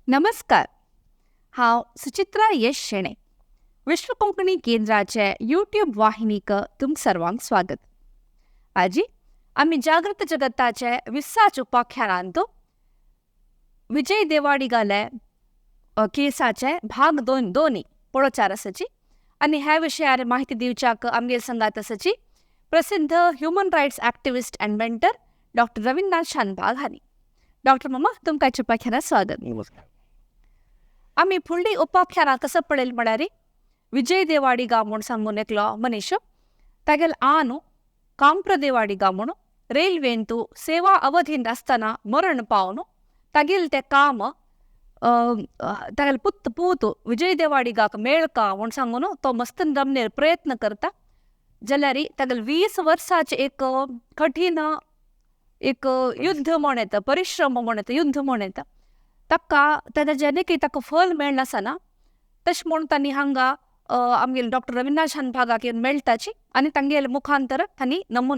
नमस्कार, हांव सुचित्रा यश शेणे. विश्व कोंकणी केंद्राचे यूट्यूब वाहिनीक तुम सर्वांक स्वागत. आजी आमी जागृत जगताचे विसाच उपाख्यानांत विजय देवाडिगाले केसाचे भाग दोन दोनी पळोवचार आसाची आनी ह्या विशयार माहिती दिवच्याक आमगेर संगात आसाची प्रसिद्ध human rights activist and mentor doctor Ravinath Shanbhag हांणी. डॉक्टर मामा, तुमकां उपाख्यानात स्वागत. नमस्कार. आमी फुडली उपाख्यानां कसो पळयली म्हळ्यार विजय देवाडिगा म्हूण सांगून एकलो मनीस, तागेल आनु कांप्र देवाडिगा म्हूण रेल्वेंतू सेवा अवधींत आसतना मरण पावन तागेल तें काम तागेल पुत पूत विजय देवाडिगाक मेळका म्हूण सांगून तो मस्त जमनीर प्रयत्न करता. जाल्यार तागेल 20 वर्साचें एक कठीण एक युद्ध म्हण येता, परिश्रम म्हण येता, युद्ध म्हण येता. ताका ताज्या जेणे की ताका फल मेळनासना तशें म्हूण तांणी हांगा आमगेले डॉक्टर रविंद्रनाथ शानभागाक येवन मेळटाची आनी तांगेले मुखांतर तांणी नमून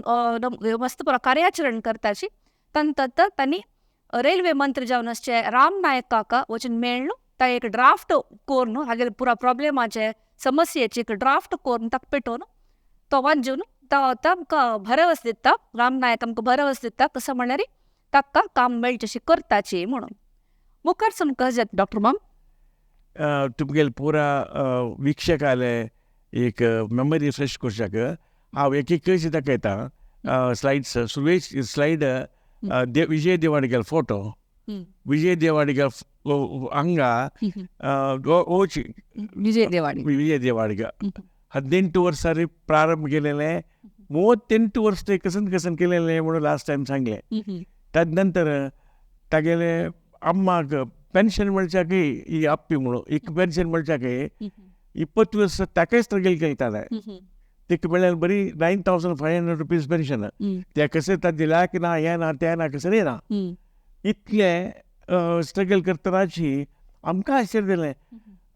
मस्त पुरो कार्याचरण करताची. तंत तांणी रेल्वे मंत्री जावन आसचे राम नायक काका वचून मेळ्ळो, ता एक ड्राफ्ट करून हागेले पुरा प्रॉब्लेमाचे समस्येचे एक ड्राफ्ट करून ताका पेटोवन तो वाजून तो आमकां भरवस दिता. राम नायक आमकां भरवस दिता कसो म्हणल्यार ताका काम मेळचें अशें करताची म्हणून. मुखार सून कशें जाता डॉक्टर माम? तुमगेले पुरा वीक्षकाले एक मेमरी फ्रेश करच्याक हांव एक एक कशी दाखयता स्लायड्स. सुरवेक स्लायड विजय देवाडिगाल फोटो. विजय देवाडिगा हांगा वच विजय देवाडिगा विजय देवाडिगा 18 वर्सांनी प्रारंभ केलेले, 38 वर्स ते कसन कसन केलेले म्हणून लास्ट टायम सांगले. तद नंतर तागेले अम्माक पेन्शन मेळच्याक ही अप्पी म्हणून एक पेन्शन मेळच्याक 20 वर्स ताकाय स्ट्रगल केलताले. तिका मेळ्ळ्यार बरी 9500 रुपीज पेन्शन. ते कशें तांचे लायक ना, हें ना, तें ना, कसं ना, इतले स्ट्रगल करतनाची आमकां आश्चर्य जालें.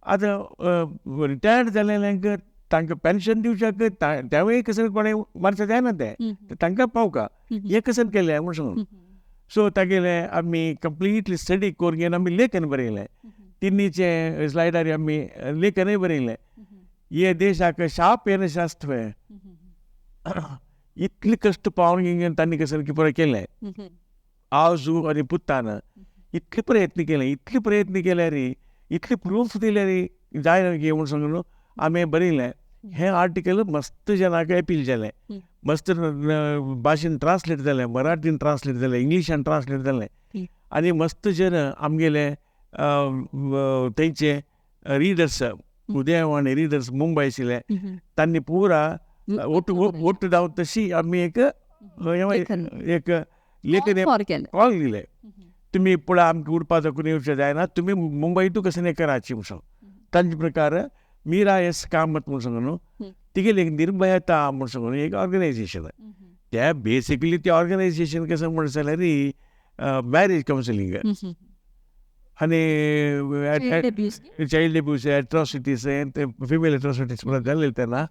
आतां रिटायर्ड जालेल्यांक तांकां पेन्शन दिवच्याक तेवूय कसं कोणें मारचें जायना, तें तांकां पावका हें कसं केलें म्हूण सांगून. सो तागेले आमी कंप्लिटली स्टडी करून घेवन आमी लेखन बरयलें. तिन्नीचे स्लायडार आमी लेखनय बरयलें. हे देशाक शाप येन शास्त्र इतले कश्ट पावन घेवन तांणी कसं पुरो केलें. आवजू आनी पुतान इतले प्रयत्न केले, इतले प्रयत्न केल्यार, इतले प्रूफ दिल्यार जायना की म्हूण सांगून आमी बरयलें. हें आर्टिकल मस्त जनाक अपील जालें, मस्त भाशेन ट्रान्सलेट जालें, मराठीन ट्रान्सलेट जालें, इंग्लिशान ट्रान्सलेट जालें. आनी मस्त जन आमगेले थंयचे रिडर्स, उदयवाणी रिडर्स मुंबय आशिल्ले, तांणी पुरा ओट ओट धांव तशी आमी एक एक लेखन कॉल दिले. तुमी पुरा आमकां उडपा दाखोवन येवचें जायना, तुमी मुंबयतू कसं हें कराची म्हूण सांग. तांचे प्रकार मीरा एस कामत म्हूण सांगू न्हू, तिगेली एक निर्भयता म्हूण सांगून एक ऑर्गनायजेशन. ते बेसिकली ते ऑर्गनायजेशन कसं म्हणटा जाल्यार मॅरेज कावन्सिलींग आनी चायल्ड एब्यूज एट्रॉसिटीज, ते फिमेल एट्रॉसिटीज म्हणून जालेले तेन्ना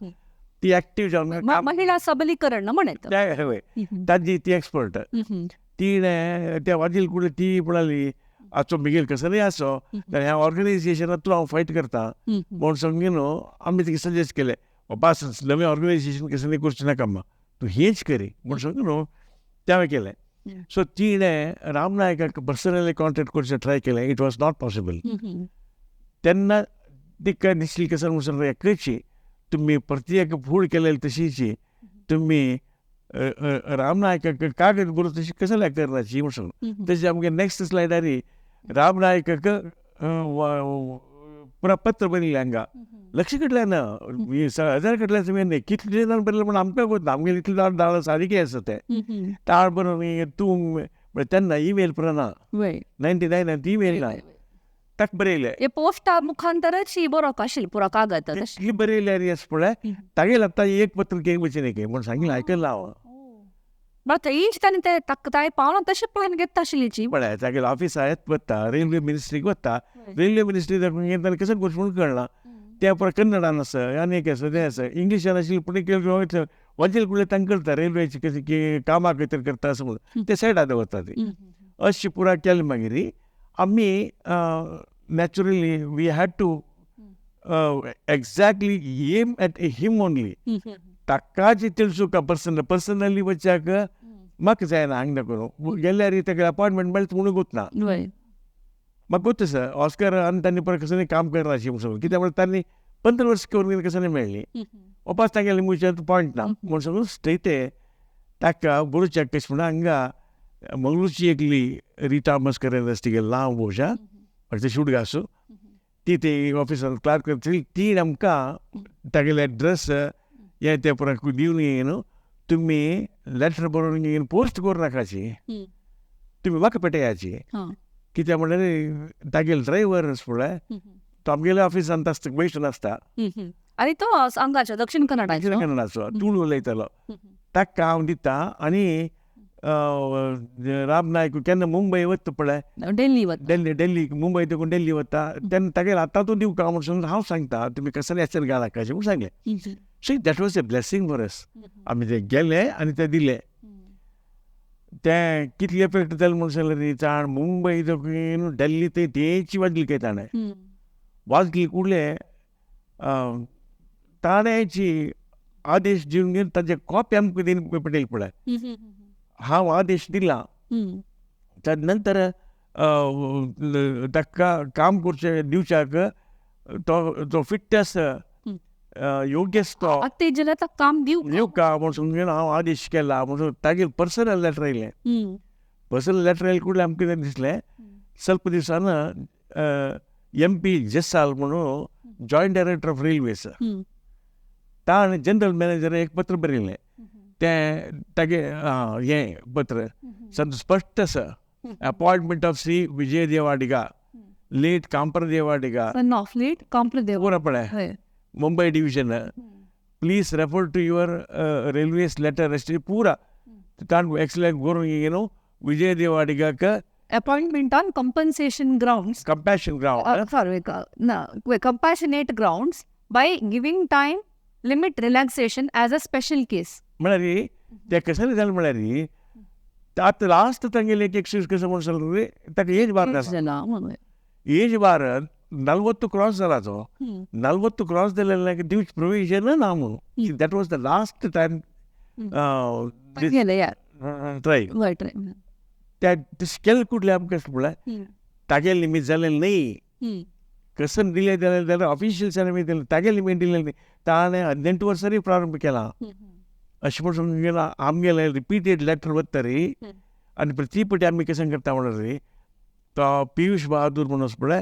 ती एक्टीव जावन महिला सबलीकरण म्हणत हय, ताजी ती एक्सपर्ट. तिणें त्या वाजील कुडले ती म्हणाली आचो मिगेल कसं आसो जाल्यार ह्या ऑर्गनायजेशनांतलो हांव फायट करता म्हूण सांगून न्हू आमी तिका सजेस्ट केलें, बाबा नवें ऑर्गनायजेशन कसं करचें नाका अम्मा, तूं हेंच करी म्हूण सांगून न्हू तें हांवें केलें. सो तिणें राम नायकाक पर्सनली कॉन्टेक्ट करचें ट्राय केलें, it was not possible. तेन्ना तिका दिसली कसं म्हूण सांगून एकची तुमी प्रत्येक फूड केलेली तशीची तुमी राम नायकाक कागद बरोवन तशी कसं करनाची म्हूण सांगून. तशें आमगे नेक्स्ट स्लायडार राम नायकाक पुरा पत्र बरयलें हांगा लक्ष कडल्यान हजार कडल्यान न्ही कितले जाण बरयलें म्हूण आमकां गोत ना, आमगेले इतले जाण दाळ सारकें आसा तें ताळ बरोवन तूं तेन्ना इमेल पुरो ना, 99 इमेल ना, ताका बरयलें पोस्टा मुखांतरच बरोवप आशिल्लें पुरो कागद. तितली बरयल्यार अशें पळय तागेलें आतां एक पत्र घेवन वचून एक म्हूण सांगलें, आयकलां हांव. थंयच ताणें तें ताका तांय पावना तशें पळोवन घेता आशिल्ली. पळय तागेले ऑफिसाक वता, रेल्वे मिनिस्ट्रीक वता, रेल्वे मिनिस्ट्री ताणें कसं करचें म्हूण कळना. त्या परत कन्नडान आसा आनी एक आसा तें आसा इंग्लिशान आशिल्लें पूण वजील कुडले तांकां करता रेल्वेचे कशें की कामाक खंय तरी करता अशें म्हणून ते सायडा दवरता ती. अशें पुरा केलें मागीर आमी naturally we had to exactly aim at him only. ताकाची तिळसुका पर्सनली वच्याक म्हाका जायना हांगा करूं गेल्यार ताका अपॉयंटमेंट मेळटा म्हणून गोतना. म्हाका गोत्ता सर ऑस्कर आनी तांणी परत कसं काम करना म्हणून कित्याक म्हळ्यार तांणी 15 वर्स करून कसं मेळ्ळी वापस तागेले मुच्या पॉयंट ना म्हणून सगळं स्ट्रेटे ताका बरोवच्याक कशें म्हणून हांगा मंगळूरची एकली रिटा मस्करेनस तिगे लांब भोवशा ते शूट घासू ती ते ऑफिसांत क्लार्क ती आमकां तागेले एड्रेस हें तें परत दिवन न्हू तुमी लेटर बरोवन पोस्ट करूं नाकाची तुमी म्हाका पेटयाची कित्याक म्हणल्यार तागेलो ड्रायव्हर पळय तो आमगेल्या ऑफिसांत आसता बैसून आसता आनी तो हांगाचो दक्षिण कन्नडाचो कन्नडाचो तुळ उलयतालो ताका हांव दिता आनी राम नायक केन्ना मुंबय वता पळय डेल्ली वता डेल्ली डेल्ली मुंबय देखून डेल्ली वता तेन्ना तागेले आतां तूं दिवका म्हणून हांव सांगता तुमी कसलें एसर घालाकाचें म्हूण सांगलें. So that was a blessing for us. आमी ते गेले आनी ते दिले तें कितले इफेक्ट जालें म्हूण सांगलें ताण मुंबय देखून डेल्ली थंय तेंची वाजली काय ताणें वाजली कुडले ताणेची आदेश दिवन घेवन ताजे कॉपी आमकां दिवन पटेल पळय हांव आदेश दिला ताजे नंतर ताका काम करचें दिवच्याक तो तो फिट आसा योग्य आसा तो काम दिवका म्हणून समजून हांव आदेश केला म्हणून तागेर पर्सनल लेटर आयलें. पर्सनल लेटर आयलें कुडलें आमकां कितें दिसलें ಸ್ವಲ್ಪ दिसान एम पी जसाल म्हणून जॉयंट डायरेक्टर ऑफ रेल्वेज ताणें जनरल मॅनेजर एक पत्र बरयलें तें तागे हें पत्र सामकें स्पश्ट आसा appointment of Shri Vijay Devadiga late Kampra Devadiga late Kampra Deva पळय Mumbai division please refer to your railways letter अशें पुरा ताण एक्सलेंट करून न्हू Vijay देवाडिगाक appointment on compensation grounds compassion ground sorry no, compassionate grounds by giving time limit relaxation as a special case. म्हळ्यार ते कशें जालें म्हळ्यार आतां लास्ट तांगेले एक एक्सक्यूज कशें म्हणून सांगलें ताका एज बार जाला एज बार 40 क्रॉस जाला तो 40 क्रॉस जालें दिवच प्रोविजन ना म्हणून that was the last time try त्या स्केल कुठले आमकां कशें म्हळ्यार तागेले निमीत जालें न्हय कसन दिलें जाल्यार जाल्यार ऑफिशियल्सांनी आमी दिलें तागेले निमीत दिलें न्हय ताणें 18 वर्सांनी प्रारंभ केला अशें म्हण समजून गेला आमगेलें रिपीटेड लेटर वता रे आनी प्रति पटी आमी कशें करता म्हणल्यार रे तो पियूष बहादूर म्हणून पळय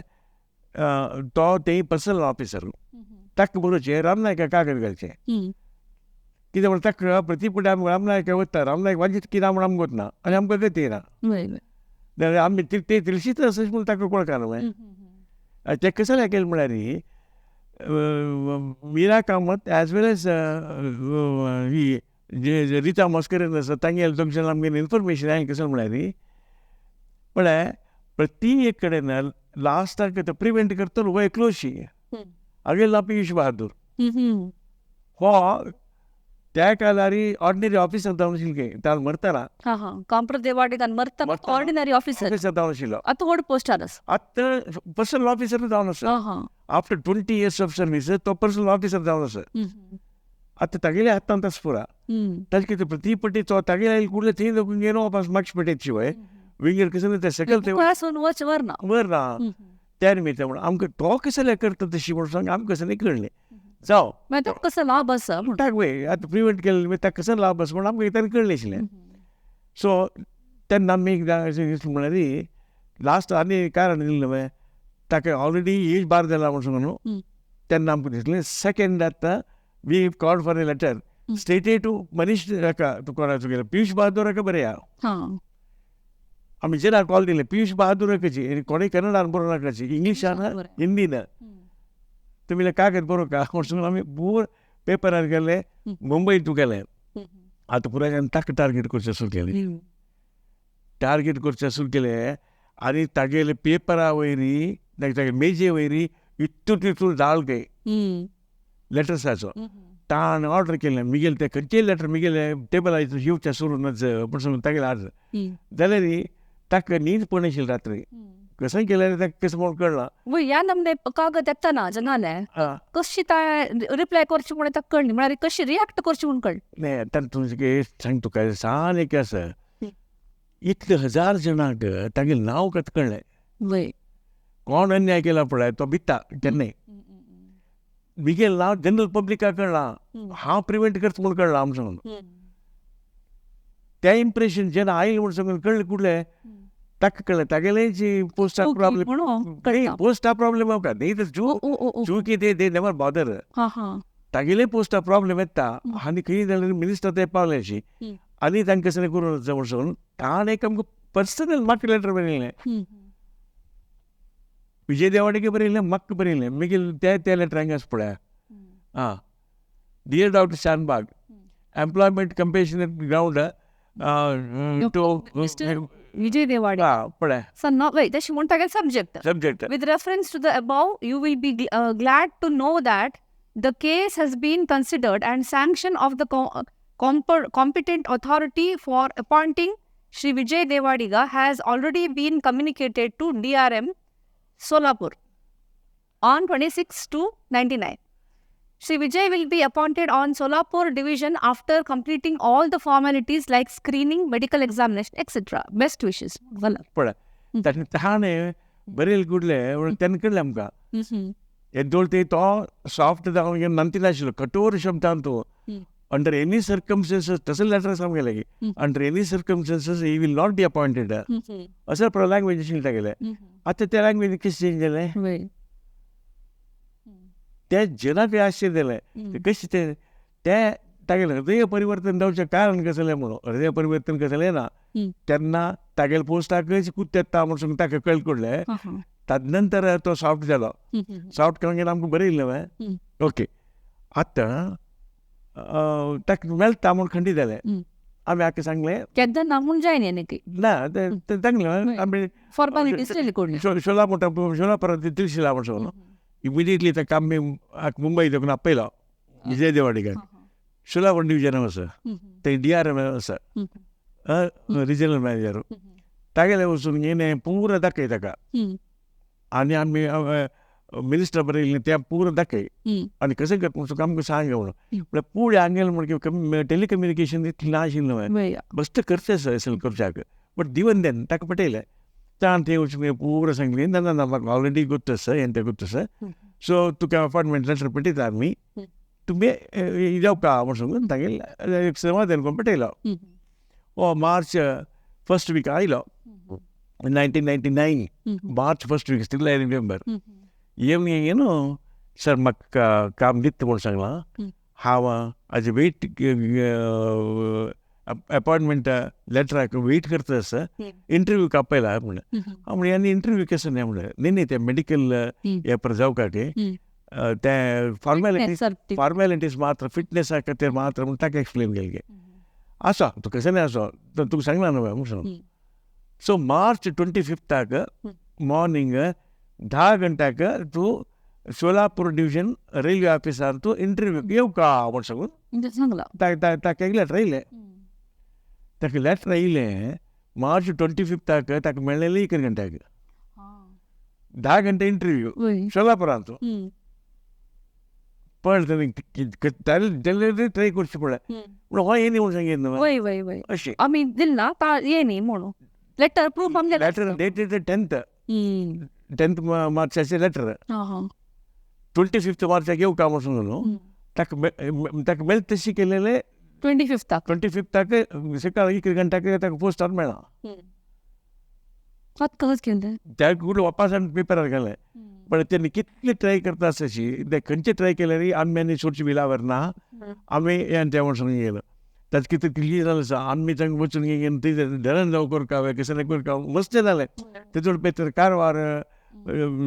तो तें पर्सनल ऑफिसर ताका बरोवचें रामनायका कागद घालचें कितें म्हणटा ताका प्रति पटी आमी रामनायका वता रामनायक वाजीत कितें म्हूण आमकां वतना आनी आमकां गती येना जाल्यार आमी ते तिळशीच आसा म्हूण ताका वळखना न्हय तें कशें केलें म्हळ्यार Meera Kamath as well as ही जे रिता मस्करेन आसा तांगेले जंक्शन आमगेलें इन्फॉर्मेशन हांवें कशें म्हळ्यार म्हळ्यार प्रति एक कडेन लास्टाक ते प्रिवेंट करतलो हो एकलोशी हागेलो नांव पियूष बहादूर हो त्या काळारी ऑर्डिनरी ऑफिसर जावन आशिल्ले ताण मरतना कांप्र देवाडिगान मरतना ऑर्डिनरी ऑफिसर जावन आशिल्लो आतां व्हड पोस्टार आसा आतां पर्सनल ऑफिसर जावन आसा आफ्टर 20 years of service तो पर्सनल ऑफिसर जावन आसा आतां तागेल्या हातांत आसा पुरा ताजे कितें प्रति पटी तो तागेले कुडले थंय लोक येनो वापस मागचे पेटेत शिवाय विंगड कसं ते सकल ते वर ना वर ना त्या निमित्त म्हणून आमकां तो कसं करता तशी म्हणून सांग आमकां कसं नाही कळलें जावं मागीर ताका कसो लाभ आसा ताका वय आतां प्रिवेंट केलें मागीर ताका कसो लाभ आसा म्हणून आमकां ताणें कळ्ळें आशिल्लें. सो तेन्ना आमी एकदां अशें दिसलें म्हळ्यार लास्ट आनी कारण दिलें न्हय ताका ऑलरेडी एज बार जाला म्हूण सांगून न्हू तेन्ना आमकां दिसलें सेकेंड आतां we called for a letter straight to Manish हाका तुका तुगेलें पियूष बहादूर हाका बरया आमी जेन्ना कॉल दिलें पियूष बहादूर हाकाची कोणें कन्नडान बरोवं नाकाची इंग्लिशान हिंदीन तुमी कागद बरोवं का म्हणून आमी पूर पेपरार गेले मुंबय तूं गेले आतां पुराय ताका टार्गेट करचें सुरू केलें टार्गेट करचें सुरू केलें आनी तागेले पेपरा वयरी तागेले मेजे वयरी इतू तितू जाळ काय लेटर्साचो ताण ऑर्डर केलें मिगेल ते खंयचेय लेटर मिगेले टेबलाचेर येवचें सुरू नज म्हण सांगून तागेले आर्डर जाल्यार ताका न्हीद पडनाशिल्ली रात्री कसं केलें तें कसं म्हूण कळना. ह्या नमने कागद येतना जनाले कशी रिप्लाय करची म्हूण ताका कळ्ळी, म्हळ्यार कशी रिएक्ट करची म्हूण कळ्ळी. नाही आतां तुमचें सांग तुका सान एक आसा, इतले हजार जाणांक तागेलें नांव कत कळ्ळें. वय कोण अन्याय केला पळय तो भिता केन्नाय मिगेल नांव जनरल पब्लिकाक कळ्ळां, हांव प्रिवेंट करता म्हूण कळ्ळां आमचो म्हणून. तें इम्प्रेशन जेन्ना आयलें म्हूण सांगून कळ्ळें कुडलें ताका कळ्ळें तागेलें जी पोस्टा प्रॉब्लेम, पोस्टा प्रॉब्लेम आमकां न्ही तर चुकी ते they never bother. तागेले पोस्टा प्रॉब्लेम येता आनी खंय जाल्यार मिनिस्टर ते पावले अशी आनी तांकां कसलें करूं म्हूण सांगून ताणें एक आमकां पर्सनल म्हाका लेटर बरयलें, विजय देवाडीक बरयलें, म्हाका बरयलें. मागीर ते ते लेटर हांगा आसा पळय. आं, dear doctor Shanbhag, employment compassionate ground to Vijay Devadiga पळय. So no, wait, तशें म्हूण तागेलें subject. Subject. With reference to the above, you will be glad to know that the case has been considered and sanction of the competent authority for appointing Shri Vijay Devadiga has already been communicated to DRM Solapur on 26/2/99. Shri Vijay will be appointed on Solapur division after completing all the formalities like screening, medical examination, etc. Best wishes. पळय ताणें बरयल कुडलें तेन्ना कळ्ळें आमकां. येदोळ ते तो soft जावन नंती नाशिल्लो, कठोर शब्दान तो अंडर एनी सर्कमस्टन्सेस तसं लेटर सामकें की under any circumstances he will not be appointed असं पळय लँग्वेज आशिल्लें तागेलें. आतां ते लँग्वेज कशें चेंज जालें ते जनाक आश्चर्य जालें कशें ते ते तागेलें हृदय परिवर्तन जावचें कारण कसलें म्हणून. हृदय परिवर्तन कसलें ना तेन्ना तागेले पोस्टाक कुत्ते येता म्हूण सांगून ताका कळ्ळें कुडलें. तदनंतर तो सॉफ्ट जालो. सॉफ्ट करून आमकां बरयलें न्हय. ओके, आतां ताका मेळटा म्हूण खंडीत जालें. आमी हाका सांगलें केन्ना ना म्हूण जायना न्ही ना तें सांगलें आमी शोलापूर शोलापुरांत तिळशिला म्हूण सांगलो. इमिडिएटली ताका आमी मुंबय देखून आपयलो विजय देवाडीगाक. शोलापूर डिविजन आसा थंय DRM आसा, रिजनल मॅनेजर. तागेले वचून येणे पुरो दाखय ताका आनी आमी मिनिस्टर बरयलें तें पुरो दाखय आनी कशें करता म्हूण आमकां सांग म्हणून. म्हळ्यार पुढे आंगेल म्हणून टेलिकम्युनिकेशन इतलें नाशिल्लें न्हय, बस्त करचें असेल करच्याक, बट दिवन then ताका पटयलें. ताण थंय वचून पुरो सांगलें ना ना म्हाका ऑलरेडी गोत्त आसा हें तें गोत्त आसा, सो तुका अपॉयंटमेंट लेटर पटयता आमी, तुमी येवका म्हूण सांगून तागेलें एक समाधान करून पटयलो. हो मार्च फर्स्ट वीक आयलो 1999 March first week, still I remember. येवन येवन सर म्हाका काम दिता म्हूण सांगलां, हांव हाजे वेट अपॉयंटमेंट लेटराक वेट करता आसा, इंटरव्यूक आपयला म्हणलें. हांव म्हणलें आनी इंटरव्यू केसो न्ही म्हणलें. न्ही न्ही तें मेडिकल हें पर जावका की तें फॉर्मेलिटीज फॉर्मेलिटीज मात्र फिटनेसा खातीर मात्र म्हूण ताका एक्सप्लेन केलें की आसा तूं कशें न्ही आसा तुका सांगलां न्हय म्हूण सांगून. सो मार्च 25 मॉर्निंग 10 घंट्याक तूं सोलापूर डिविजन रेल्वे ऑफिसार तूं इंटरव्यू येवका म्हूण सांगून सांगलां. ताका एक लेटर येयलें. ताका लेटर येयलें मार्च 25 ताका मेळ्ळेलें 1 घंट्याक 10 घंटे इंटरव्यू सोलापुरांत. पण ताणें ट्राय करचें पडलें पूण हो येनी म्हूण सांगीत न्हय अशें आमी दिल ना ये न्ही म्हणून लेटर प्रूफ आमचें लेटर डेटेड 10th मार्चाचें लेटर 25 मार्चाक येवका म्हूण सांगलो न्हू. ताका ताका मेळटा तशी केलेलें 25 सकाळी 1 घंट्याक ताका पोस्टार मेळ्ळां. त्या कुडले वापास पेपरार घालें. पण तेणी कितले ट्राय करता आसा ते खंयचे ट्राय केल्यार आमी आनी सोडची विलावर ना आमी हें तें म्हूण सांगून गेलो. ताचें कितें क्लियर जालें आसा आमी तांकां वचून घेवन थंय धरण जावं करका कशें करका मस्त जालें. तेजोड पेतर कारवार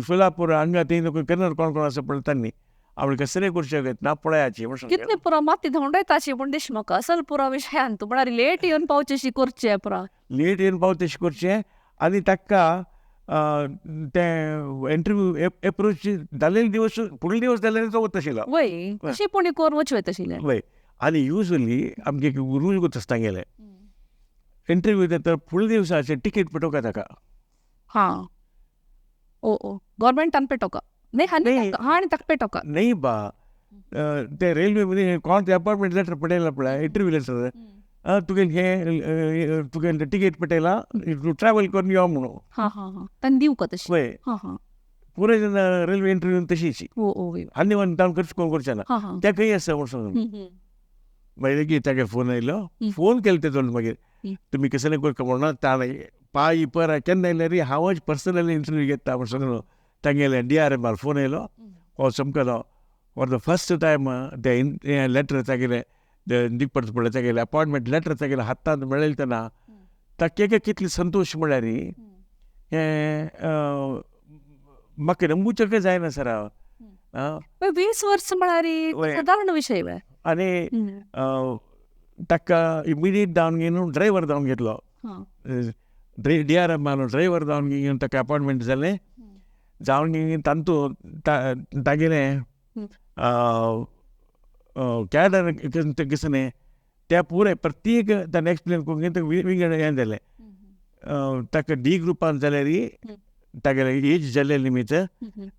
सोलापूर हांगा थंय करणार कोण कोण आसा पळय तांणी आमी कसले करचें ना पळयाची. कितले पुरो माती धांवडायताशी पूण दिश म्हाका असल पुरो विशयान तूं म्हळ्यार लेट येवन पावचें शी करचें पुरो लेट येवन पावचें तशें करचें आनी ताका तें इंटरव्यू एप्रोच जालेले दिवस फुडले दिवस जालेले तो वता आशिल्लो. वय अशें पूण करून वचूं येता आशिल्लें. वय आनी युजली आमगे रूल गोत आसता गेले इंटरव्यू दिता फुडल्या दिवसाचे टिकेट पटोवका ताका. हां ओ ओ गव्हर्मेंटान पेटोवका नाही हाणी ताका पेटोवका नाही बा ते रेल्वे मध्ये कोण ते अपॉइंटमेंट लेटर पडयला पळय इंटरव्यू लेटर तुगे हे तुगे तिकेट पटयला तूं ट्रॅवल करून यो म्हणून. हां हां हां तांणी दिवका तशी. पळय हां हां पुराय जेन्ना रेल्वे इंटरव्यू तशीच. ओ ओ आनी वन ताण खर्च कोण करचे ना त्या खंय आसा म्हणून सांगून मागीर लेगीत तागे फोन आयलो फोन केलो तेजो मागीर तुमी कसले करता म्हणून ताणें पांय पर केन्ना येयल्यार हांवच पर्सनली इंटरव्यू घेता म्हण सांगलो. तागेले डी आर एमार फोन आयलो हो समकलो फॉर the first time ते लेटर तागेले दिपट पडले तागेले अपॉयंटमेंट लेटर तागेले हातांत मेळयले तेन्ना ताका कितली संतोश म्हळ्यार हें म्हाका नंबूचें जायना सर. 20 वर्स म्हळ्यार सादारण विशय. आनी ताका इमिडिएट धांवन घेवन ड्रायवर धांवन घेतलो डी आर एमालो ड्रायवर धांवन घेवन ताका अपॉयंटमेंट जालें जावन घेवन तांतू तागेलें कॅडर कसलें त्या पुराय प्रत्येक ताणें एक्सप्लेन करून विंगड हें जालें. ताका डी ग्रुपान जाल्यार तागेलें एज जाल्ले निमित्त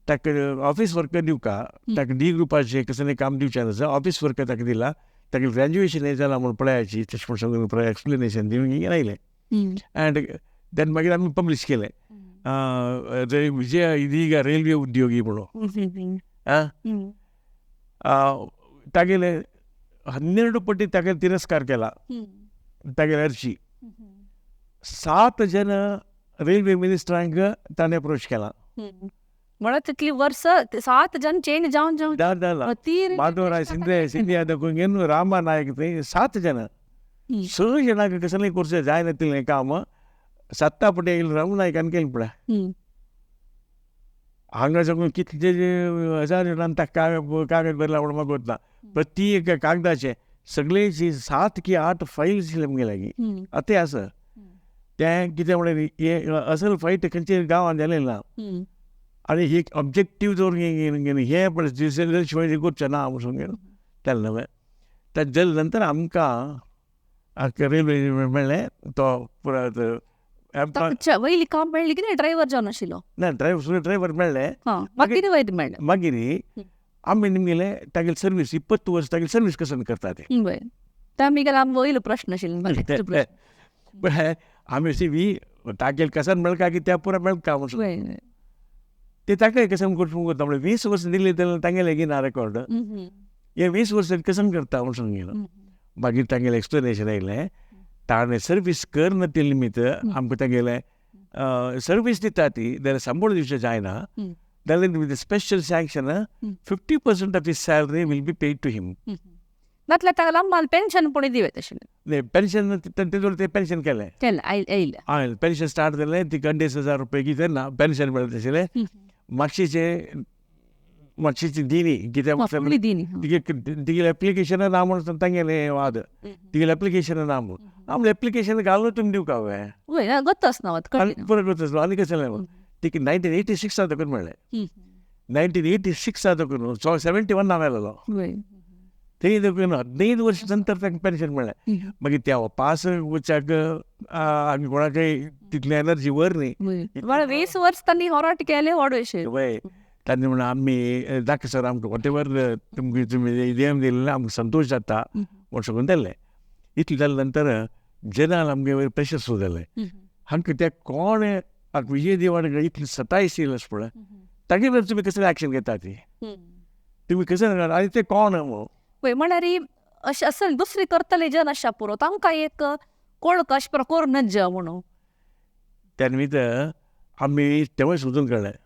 ताका ऑफीस वर्कर दिवका ताका डी ग्रुपाचें कसलें काम दिवचें आसा ऑफीस वर्कर ताका दिला तागेलें ग्रॅज्युएशन हें जालां म्हूण पळयाची तशें म्हूण सगळें पुराय एक्सप्लेनेशन दिवन आयलें. अँड then मागीर आमी पब्लीश केलें विजय ಇದೀಗ ರೈಲ್ವೆ ಉದ್ಯೋಗಿ म्हणून. तागेले 12 पटी तागेले तिरस्कार केला तागेले अर्जी. 7 जण रेल्वे मिनिस्टरांक ताणें अप्रोच केला. म्हळ्यार तितली वर्स 7 जण चेंज जावन जावन माधवराय शिंदे सिंधिया दाखोवन रामा नायक थंय 7 जण 6 जणांक कसलें कोर्स जायना तितलें काम 7 पटी येयले रामू नायकान केलें पळय. हांगा साकून कितले हजार जाणांनी ताका कागद भरला म्हणून म्हाका गोत ना. प्रत्येक कागदाचे सगळे 7 की 8 फायल्स आशिल्ले म्हगे लागीं आतां आसा. तें कितें म्हणल्यार हें असल फायट खंयच्या गांवांत जालें ना आनी एक ऑब्जेक्टीव दवरून हें पळय शिवाय करचें ना म्हणून जालें न्हय. तें जाले नंतर आमकां रेल्वे मेळ्ळें तो पुराय वयली काम मेळ्ळी की ड्रायवर जावन आशिल्लो ना ड्रायवर मेळ्ळें मागीर वयर मेळ्ळें. मागीर आमी निमगेले तागेले सर्वीस 20 वर्स तागेली सर्वीस कसन करता ते बरें आमी गेल्यार वयलो प्रश्न आशिल्लो आमी सी तागेले कसन मेळका की त्या पुरा मेळका म्हणून ते ताका कसन करता म्हणल्यार 20 वर्स दिल्ली जाल्यार तागेले घेना रेकॉर्ड हे 20 वर्स कसन करता म्हणून सांगिल्लो. मागीर तागेलें एक्सप्लेनेशन आयलें ताणें सर्वीस करना ते निमित्त आमकां तागेलें सर्वीस दिता ती जाल्यार संबळ दिवचें जायना जाल्यार with special sanction 50% of his salary will be paid to him. नातल्यार ताका लांब पेन्शन पूण दिवे तशें पेन्शन तेजो ते पेन्शन केलें केलें पेन्शन स्टार्ट जालें तिका 2,500 रुपये कितें ना पेन्शन मेळत आशिल्लें. मातशें मातशें दिनी कितें तिगेलें एप्लिकेशनां ना म्हणून तांगेलें वाद तिगेलें एप्लिकेशनां ना म्हणून आमलें एप्लिकेशन घालून तुमी दिवका हांवें परत गोत आसलो आनी कशें जालें तिका 1986 दाखोवन मेळ्ळें 1986 दाखोवन 71 हांव आयलेलो थंय देखून 15 वर्स नंतर तांकां पेन्शन मेळ्ळें. मागीर त्या पास वचाक आमी कोणाकय तितली एनर्जी वर न्ही 20 वर्स तांणी होराट केलें व्हड विशय. वय तांणी म्हणून आमी दाखय सर आमकां what ever तुमकां तुमी देम दिलें आमकां संतोश जाता म्हूण सगळें जालें. इतलें जालें नंतर जनाल आमगे वयर प्रेशर सुरू जालें. हांकां त्या कोण विजय देवान इतली 27 येयलें पळय तागे वयर तुमी कसलें एक्शन घेता ती तुमी कसलें आनी ते कोण म्हणून पळय म्हळ्यार अशें असल दुसरी करतले जन आशा पुरो तांकां एक कोळ अशें पुरो करूं नज म्हणून. त्या निमित्त आमी तेवूय सोदून काडलें.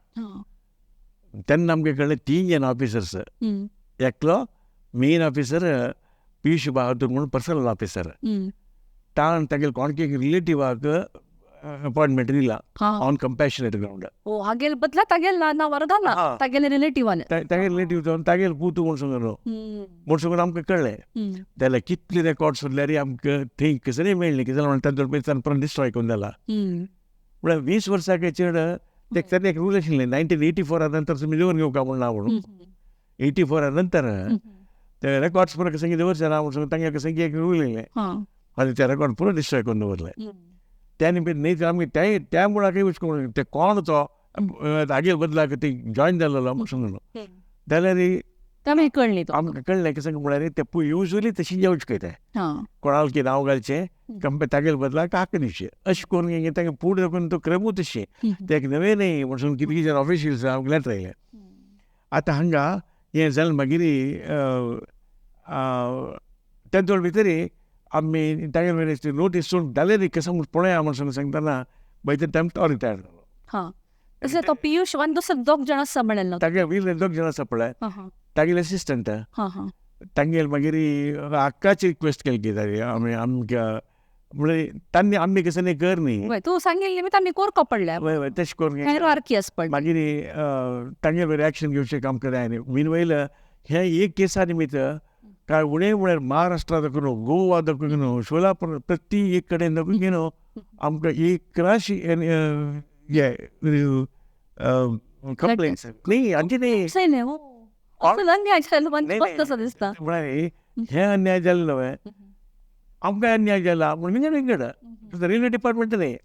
तेन्ना आमकां कळ्ळें 3 जण ऑफिसर्स एकलो मेन ऑफिसर पियुष बहादूर म्हणून पर्सनल ऑफिसर ताण तागेले कोणके रिलेटिवाक अपॉइंटमेंट दिला ऑन कंपॅशनेट ग्रावंड. ओ हागेल बदला तागेल नांवार घाला तागेले रिलेटिवान तागेले रिलेटीव जावन तागेले पूत म्हूण सांगलो म्हूण सांगून आमकां कळ्ळें. जाल्यार कितले रेकॉर्ड सोदल्यार आमकां थंय कसलें मेळ्ळें कितें जालें म्हणटा तांचो परत डिस्ट्रॉय करून जाला. म्हळ्यार 20 वर्सां चेड तेन्ना एक रूल आशिल्लें 1984 नंतर तुमी दवर घेवका म्हूण ना म्हणून 84 नंतर ते रेकॉर्ड्स पुरो कशें दवरचें ना म्हणून तांगे कशें एक रूल येयलें आनी ते रेकॉर्ड पुरो डिस्ट्रॉय करून दवरलें. त्या निमित्त न्ही तर आमगे त्या मुळाकय वच ते कोण तो तागेल बदलाक ती जॉयन जालेलो म्हूण सांगलो जाल्यार आमी कळ्ळी आमकां कळ्ळें की सांग म्हळ्यार ते युजली तशी जेवच करताय कोणाक की नांव घालचें कंपे तागेल बदलाक हाका दिवचें अशें करून तांकां पूण करून तो क्रमूच तशें ते एक नवें न्ही म्हणून कितके जाण ऑफिशियल्स आमकां लेटर आयलें. आतां हांगा हें जालें मागीर तेदोळ भितर आमी तागेले नोटीस सोडून जालें कसो म्हूण पळया म्हणून सांगतना बाय the time तो रिटायर जालो. हां, तशें तो पियुष आनी दुसरे दोग जाण आसा म्हणलें तागे वीर दोग जाण आसा पळय तागेले असिस्टंट तांगेर मागीर हक्काची रिक्वेस्ट केली कितें आमी आमकां म्हणजे तांणी आमी कसं न्ही कर न्ही तूं सांगिल्लें मी तांणी कोरको पडल्या वय वय तशें करून आरकी आस पडली मागीर तांगेर रिएक्शन घेवचें काम करता आनी मीन वयल हें एक केसा निमित्त काय उणें म्हळ्यार महाराष्ट्रा दाखोवन गोवा दाखोवन सोलापूर प्रति एक कडेन दाखोवन घेवन आमकां एक राशी हे कंप्लेंट्स न्ही आमचे न्ही अन्याय जालो दिसता म्हळ्यार हें अन्याय जालो न्हय आमकां अन्याय जाला म्हूण विंगड विंगड रेल्वे डिपार्टमेंट न्ही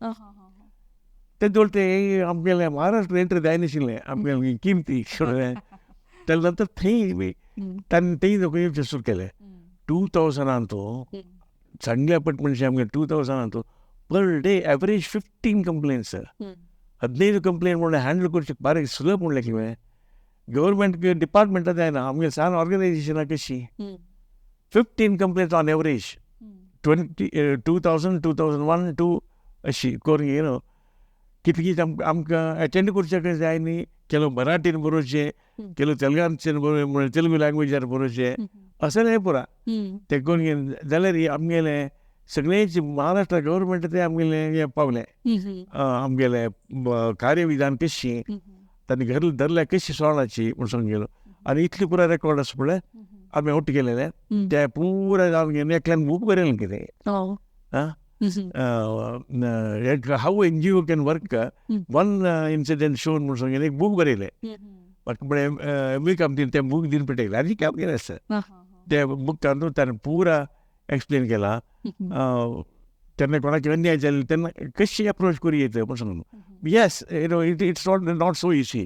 ते दवरते आमगेलें महाराष्ट्र एंट्री जायनाशिल्लें आमगेलें किमती तेजे नंतर थंय तांणी तेय लोक येवचें सुरू केलें 2000 चांगले अपार्टमेंट आमगे 2000 per day average 15 complaints 15 complaint म्हणल्यार हँडल करचें बारीक सुलभ म्हणलें कितें गव्हर्मेंट डिपार्टमेंटां जायना आमगे सान ऑर्गनायजेशनां कशीं 15 कंप्लेंट्स ऑन एवरेज 2000 2001 2 अशी करून you know कितकी आमकां एटेंड करचें जाय न्ही केलो मराठीन बरोवचें केलो तेलुगांचेर बरोवचें तेलुगू लँग्वेजार बरोवचें अशें न्हय पुरा तें करून जाल्यार आमगेलें सगळेंच महाराष्ट्र गव्हर्मेंट तें आमगेलें हें पावलें आमगेलें कार्यविधान कशी तांणी घर धरल्या कशी सोळाची म्हूण सांग गेलो आनी इतली पुरा रेकॉर्ड आसा पळय आमी आवट केलेलें तें पुरा जावन घेवन एकल्यान बूक बरयलें कितें How NGO can work one incident shown म्हूण सांगें एक बूक बरयलें म्हाका म्हळें एम वी कामतीन तें बूक दिवन पेटयलें आनी काम केलें आसा तें बूक तातूंत ताणें पुरा एक्सप्लेन केलां तेन्ना कोणाक अन्याय जालें तेन्ना कशी एप्रोच करूं येता म्हूण सांगून yes you know it it's not so easy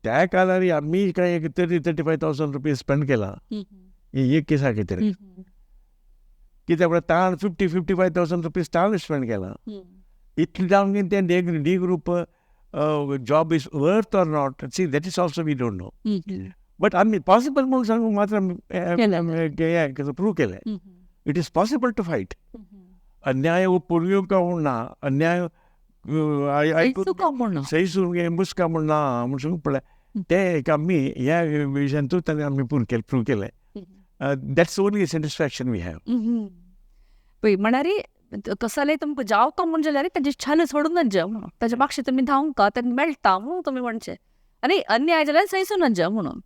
त्या काळार आमी काय एक 30-35,000 रुपीज स्पेंड केला एक केसा खातीर कित्याक म्हळ्यार ताण 50-55,000 रुपीज ताण स्पेंड केला इतलें जावन तें D group job is worth or not see that is also we don't know but आमी पॉसिबल म्हणून सांगू मात्र प्रूव केलें it is possible to fight अन्याय पुरयो का म्हूण ना अन्याय सही मुस्का म्हूण ना म्हूण सांगू पळय तें एक आमी ह्या विशयांतूच ताणें आमी प्रूव केलें that's only satisfaction we have. पळय म्हळ्यार कसलें तुमकां जावका म्हूण जाल्यार ताजे छान सोडूनच जा म्हणून ताज्या मागशे तुमी धांवका तांकां मेळटा म्हणून तुमी म्हणचें आनी अन्याय जाल्यार सहिसूनच जा म्हणून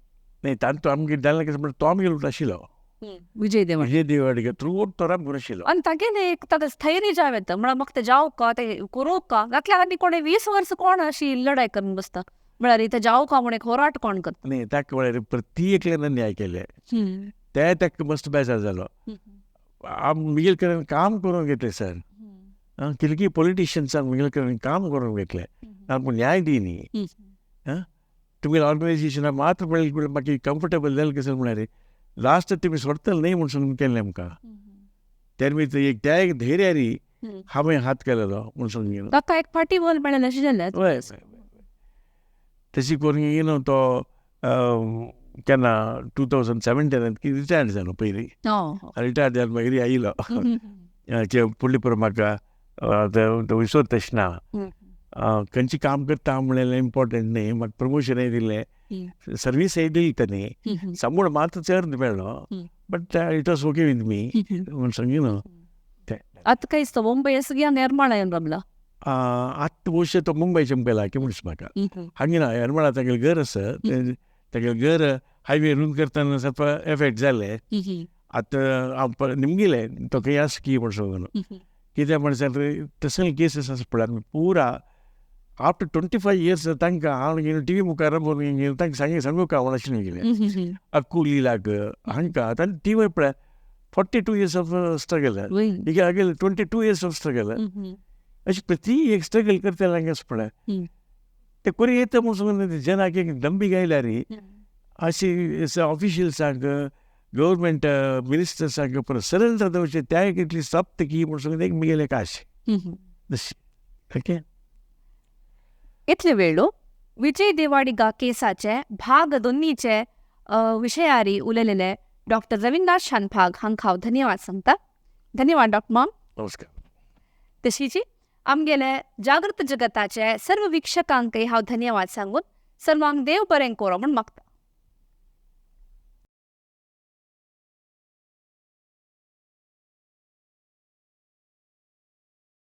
न्ही तांतू आमगेर जालें कशें म्हणल्यार तो आमगेर आशिल्लो विजय देवाडिगा विजय देवाडिगा थ्रू आउट तो आमगेर आशिल्लो आनी तागेलें एक ताका स्थैर्य जाय येता म्हळ्यार म्हाका तें जावका तें करूंका घातल्यार आनी कोणें 20 वर्सां कोण अशी लढाय करून बसता म्हळ्यार तें जावका म्हूण एक होराट कोण करता न्ही ताका म्हळ्यार प्रति एकल्यान अन्याय केले ते ताका मस्त बेजार जालो म्हगेले कडेन काम करून घेतलें सर कितकी पॉलिटिशियन्सान म्हगेले कडेन काम करून घेतलें आमकां न्याय दी न्ही तुमगेले ऑर्गनायजेशनाक मात्र पळयलें मागीर कंफर्टेबल जालें कशें म्हळ्यार लास्ट तुमी सोडटले न्ही म्हूण सांगून केलें आमकां तेन्ना एक त्या एक धैर्यारी हांवें हात केलेलो म्हूण सांगून ताका एक फाटी बल मेळ्ळें अशें जालें हय तशी करून येयलो तो केन्ना 2017 की रिटायर्ड जालो पयलीं रिटायर्ड जावन मागीर आयलो फुडली पुरो म्हाका विसर तशें ना खंयचें काम करता म्हणलें इम्पोर्टंट न्ही म्हाका प्रमोशनय दिलें सर्वीसय दिली तांणी संबळ मात चड मेळ्ळो but it was okay with me म्हूण सांगी न्हू तें आतां काय दिसता मुंबय सगळ्यांक येरमाळा येवन रावला आतां भोवशे तो मुंबय चमकेला की म्हणस म्हाका हांगा ना येरमाळा तागेलें घर आसा तागेलें घर हायवे रूम करतना ಸ್ವಲ್ಪ एफेक्ट जालें आतां निमगेलें तो खंय आसा की म्हूण सांगून कित्याक म्हणल्यार तसले केसीस आसा पळय आमी पुरा आफ्टर 25 इयर्स तांकां हांव टी व्ही मुखार तांकां सांगी सांगू का म्हूण अशें गेलें अकुलीलाक हांकां तांणी टी व्ही पळय 42 इयर्स ऑफ स्ट्रगल हागेले 22 इयर्स ऑफ स्ट्रगल अशें प्रति एक स्ट्रगल करतले हांगा पळय ते कोरी येता म्हूण सांगून जनाक एक दंबी गायल्यारी अशी ऑफिशियल्सांक, गव्हर्मेंट मिनिस्टर्सांक परत सरेंडर जावचें त्या एक इतली सप्त की म्हूण सांगून एक मिगेले एक आशे तशी. ओके. इतले वेळो विजय देवाडिगा केसाचे भाग दोन्नीचे विशयारी उलयलेले डॉक्टर रविंद्रनाथ शानभाग हांकां हांव धन्यवाद सांगता. धन्यवाद डॉक्टर माम. नमस्कार. तशीच आमगेले जागृत जगताचे सर्व वीक्षकांकय हांव धन्यवाद सांगून सर्वांक देव बरें करो म्हूण मागता.